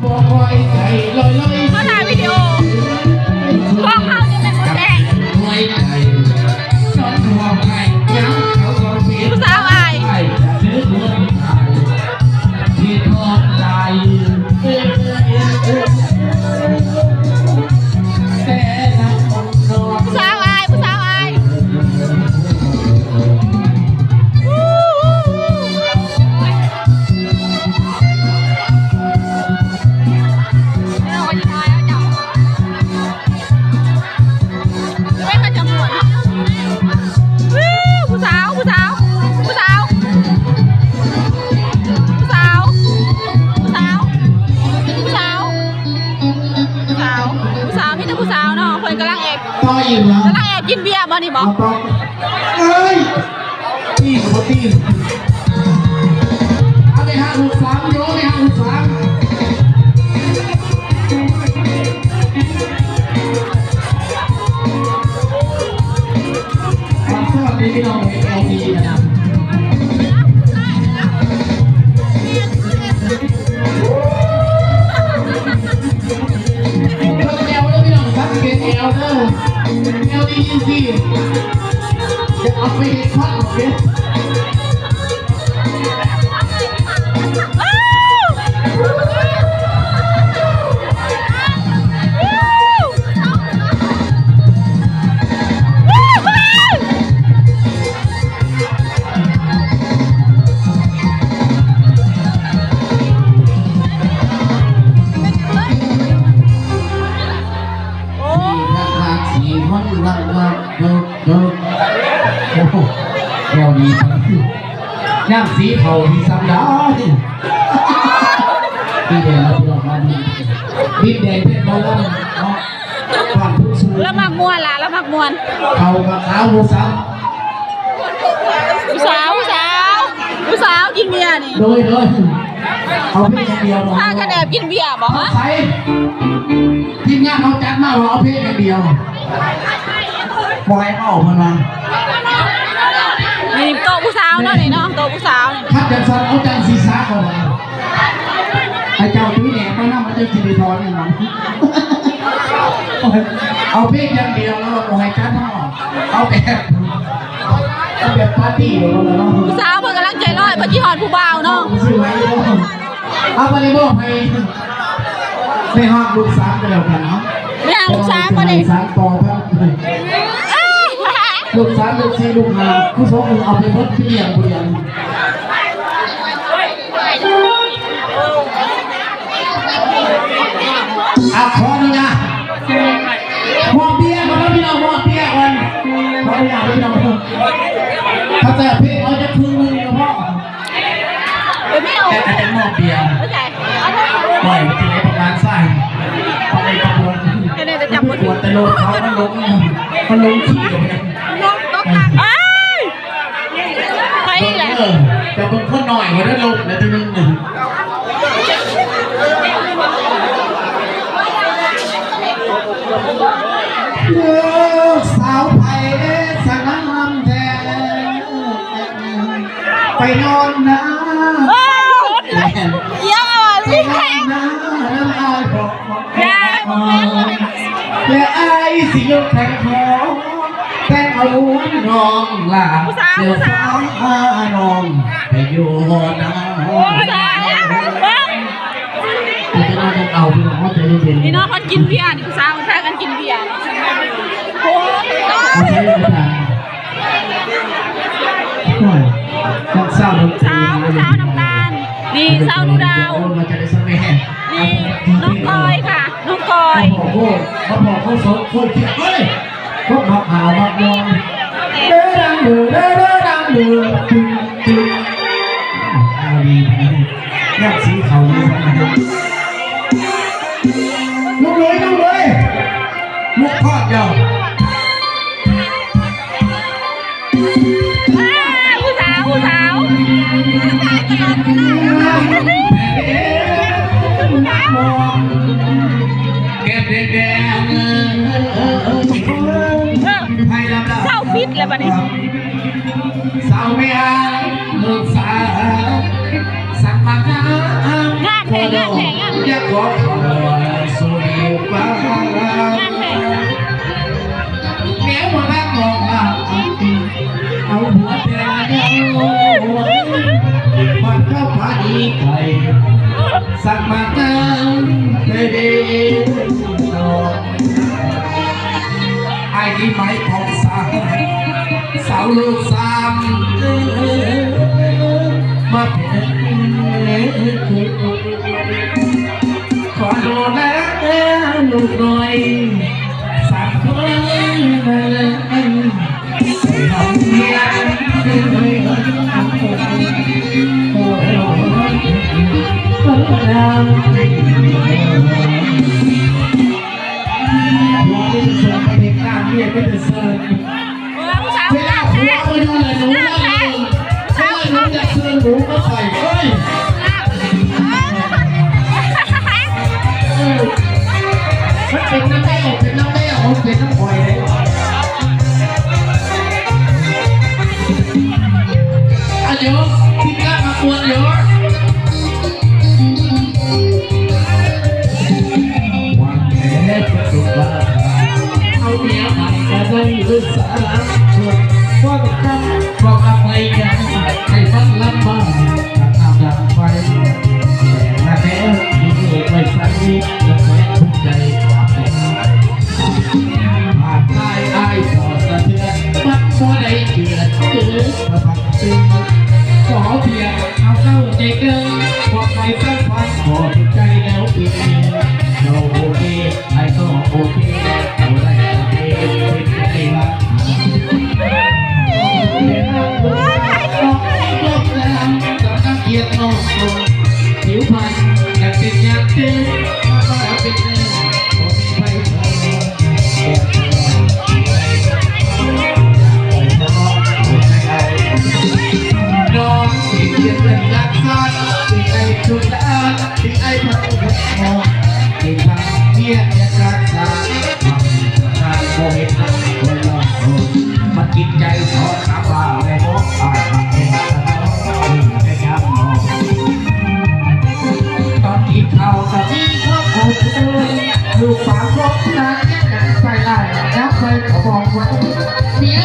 ເຮົາຖ່າຍວິດີໂອ ກ້ອງເຮົານີ້ແມ່ນບໍ່ແຊງ ຜູ້ສາວອາຍ ຜູ້ສາວອາຍ ຜູ້ສາວອາຍ. ຜູ້ສາວ ຜູ້ສາວ ຜູ້ສາວ ຜູ້ສາວ ຜູ້ສາວ ຜູ້ສາວ ມີແຕ່ຜູ້ສາວເນາະ ເພິ່ນກຳລັງແອບ ຕໍ່ອີກຫວາ? ກຳລັງແອບກິນເບຍບໍ່ນີ້ບໍ່? ເອົາຕໍ່ ເອີຍ ຕີນບໍ່ຕີນ ເອົາໄປຫາລູກສາວໂຍ ໄປຫາລູກສາວ ສະຫວັດດີພີ່ນ້ອງເອັຟເອັລທີນະ ເບິ່ງແອວເດີພີ່ນ້ອງ ສັງເກດແອວເດີ ແອວດີໆ ຊິ ຢ່າເອົາໄປເຮັດຄວັນເດ້. ໂອ້ໂຫ ແນວນີ້ ຍາມສີເຂົ້ານີ້ສ່ຳໃດ ດີແດ່ເນາະ ພີ່ນ້ອງເນາະ ດິນແດນເພັດບໍ່ລຳເນາະ ບ້ານພຸດສູງ ລາວມັກມ່ວນລະ ລາວມັກມ່ວນ ເຂົ້າກັບສາວຜູ້ສາວ ຜູ້ສາວ ຜູ້ສາວ ຜູ້ສາວກິນເບຍນີ້ ໂດຍ ໂດຍ ເອົາເພງຢ່າງດຽວ ພາກັນແອບກິນເບຍບໍ່ ໃສ ທີມງານເຮົາຈັດມາວ່າເອົາເພງຢ່າງດຽວ ບໍ່ໃຫ້ເວົ້າເພິ່ນວ່າ ນີ້ໂຕະຜູ້ສາວເນາະນີ້ເນາະ ໂຕະຜູ້ສາວນີ້ ຄັນຈັ່ງຊັ້ນເອົາຈັ່ງຊີ້ຊະເຂົາວ່າ ໃຫ້ເຈົ້າຖືແໜບມານຳ ເຈົ້າຊິໄດ້ຖອນແມ່ນບໍ່ ເອົາເພງຢ່າງດຽວ ແລ້ວບໍ່ໃຫ້ຈັດເຮົາ ເອົາແບບ ເອົາແບບປາຕີ້ໂລດເນາະ ຜູ້ສາວເພິ່ນກຳລັງໃຈຮ້ອນ ເພິ່ນຊິຮອດຜູ້ບ່າວເນາະ ເອົາ ບາດນີ້ມອບໃຫ້ ໄປຮອດລູກສາມກໍແລ້ວກັນເນາະ ໄປຮອດລູກສາມບັດນີ້ ສາມຕໍ່ເພິ່ນ ເອີຍ ລູກສາມ ລູກສີ່ ລູກຫ້າ ຜູ້ສອງເອົາໄປໝົດ ຊິລ້ຽງບໍ່ລ້ຽງ ອ່ະ ຂໍອະນຸຍາດ ມອບເບຍກ່ອນເນາະພີ່ນ້ອງ ມອບເບຍກ່ອນ ຂໍອະນຸຍາດພີ່ນ້ອງ ເຂົາເຈົ້າເພງເອົາຈັກເຄິ່ງໜຶ່ງກໍພໍ ແຕ່ກໍຈະມອບເບຍ ໂອ້ຍ ມັນຊິໄດ້ປະມານຊາຍ ປະມານຂະບວນ ກວດແຕ່ລົດເຂົາ ມັນຫຼົງ ມັນຫຼົງຂີ່ ເອີຍ ໄປອີກແລ້ວ ເຈົ້າເບິ່ງຄົນໜ້ອຍກວ່າເດີ ລົດແລ້ວເທື່ອໜຶ່ງ ເອີ ສາວໄພສະງາມແທ້ ໄປນອນນາ ເອີ ໄປນອນນານຳອ້າຍພໍ່ ແລະອ້າຍຊິຍົກໃຫ້ພໍ່ ແຕ່ງເອົານ້ອງຫຼ້າ ຜູ້ສາວ ແລ້ວພານ້ອງໄປຢູ່ນຳ ຜູ້ສາວ ເອົາ ພີ່ນ້ອງ ເອົາໃຈເຢັນໆ ພີ່ນ້ອງ ເພິ່ນກິນເບຍນີ້ ຜູ້ສາວເພິ່ນພາກັນກິນເບຍ ໂອ້ຍ ເອົາໃຈເຢັນໆ ໂອ້ຍ ນ້ອງສາວ ນ້ອງສາວ ນ້ຳຕານ ນີ້ສາວໜູດາວ ເອີ ມາຈາກໄດ້ສະແໝ ນີ້ນ້ອງກອຍຄ່ະ ນ້ອງກອຍ ມາພໍ້ໂຄດ ມາພໍ້ໂຄດ ສອງຄົນ ເອີຍ ພວກມັກຫາວມັກຍອມ ເດີດັງເດີ ເດີ ເດີດັງເດີ ຕຶກ ຕຶກ ເອົາດີ ຍັງສີເຂົ້າຢູ່ ລຸກເລີຍ ລຸກເລີຍ ລຸກພອດດຽວ ອ້າ ຜູ້ສາວ ຜູ້ສາວ ແກ້ມແດງໆ ໄພລຳລາ ເຊົາປິດແລ້ວບັດນີ້ ສາວແມ່ອ້າຍ ລູກສາວ ສັກ ງາມແທ້ ງາມແທ້ ງາມແທ້ ຢາກຂໍຂໍສູ່ຟ້າ ງາມແທ້ ແນວບໍ່ຮັກບໍ່ຮັກ ເອົາຫົວແຕ່ລະແນວ ມັນກໍພາດີໄປ ສັກມາຕັ້ງແຕ່ເດນອກ ອ້າຍທີ່ໄມ້ຂອງສາວ ສາວໂລກສາມ ເອີ ມາເປັນຜູ້ ຂໍດູແລລູກນ້ອຍສາມຄົນ ໃຫ້ເຮົາຮຽນ ເວລາຜົວມາຢູ່ແລ້ວ ໜູເລີຍ ເວລາໜູຈະເຊີນໝູມາໃສ່ ເອີຍ ເອີ ມັນເປັນນຳແມ່ ເປັນນຳແມ່ ມັນເປັນນຳຂ້ອຍເດ້. ອາໂຍ ທີ່ກະມາກວນໂຍ ວາງແຜນປະຕູບານ ເອົາເມຍໃໝ່ກະໄດ້ເລີຍສາມຄົນ ເວົ້າກັບ ເວົ້າກັບໄພຍາ ໃຫ້ມັນລຳບາກ ກະຕາມດັງໄຟ ແຕ່ລະແນວທີ່ໄວ້ໃສ່ ຈະແຂວນທຸກໃຈ ຫາກໄດ້ອ້າຍບໍ່ສະເທືອນ ມັນບໍ່ໄດ້ເຈື່ອນເກີນ ພະພັກ ເປັນ ຂໍພຽງເອົາເຂົ້າໃຈເກີນ ບອກໃຫ້ຟັງຄວາມຂໍຖືກໃຈແລ້ວເປັນ ເຈົ້າໂອເຄ ໃຜກໍໂອເຄ ບໍ່ໄດ້ໂອເຄ ເປັນໃຈວ່າ ກຳລັງກຽດນ້ອງ ຜິວພັນ ຢາກເປັນ ຢາກເປັນ ມາກໍເປັນເດີ ບໍ່ມີໃຜເທີ ນ້ອງຊິເປັນເຮືອນຫຼັງຊາດ ຊິໄດ້ທຸກດ້ານ ຊິໄດ້ທັງຫົວ ຊິທັງວຽກການສ້າງ ມັນບໍ່ເຮັດໃຫ້ຄົນລອງ ມັນຈິດໃຈສອນສາບານ ແລະ ບໍ່ອາດມັນເປັນຕານ້ອງ ແຕ່ຍາມນ້ອງ ຕອນກິນເຂົ້າກະມີຄວາມອົບອຸ່ນ ລູກສາວຂອງນາງຍັງໄປຫຼາຍ ຍາມໄປກະບອກວ່າ ເມຍ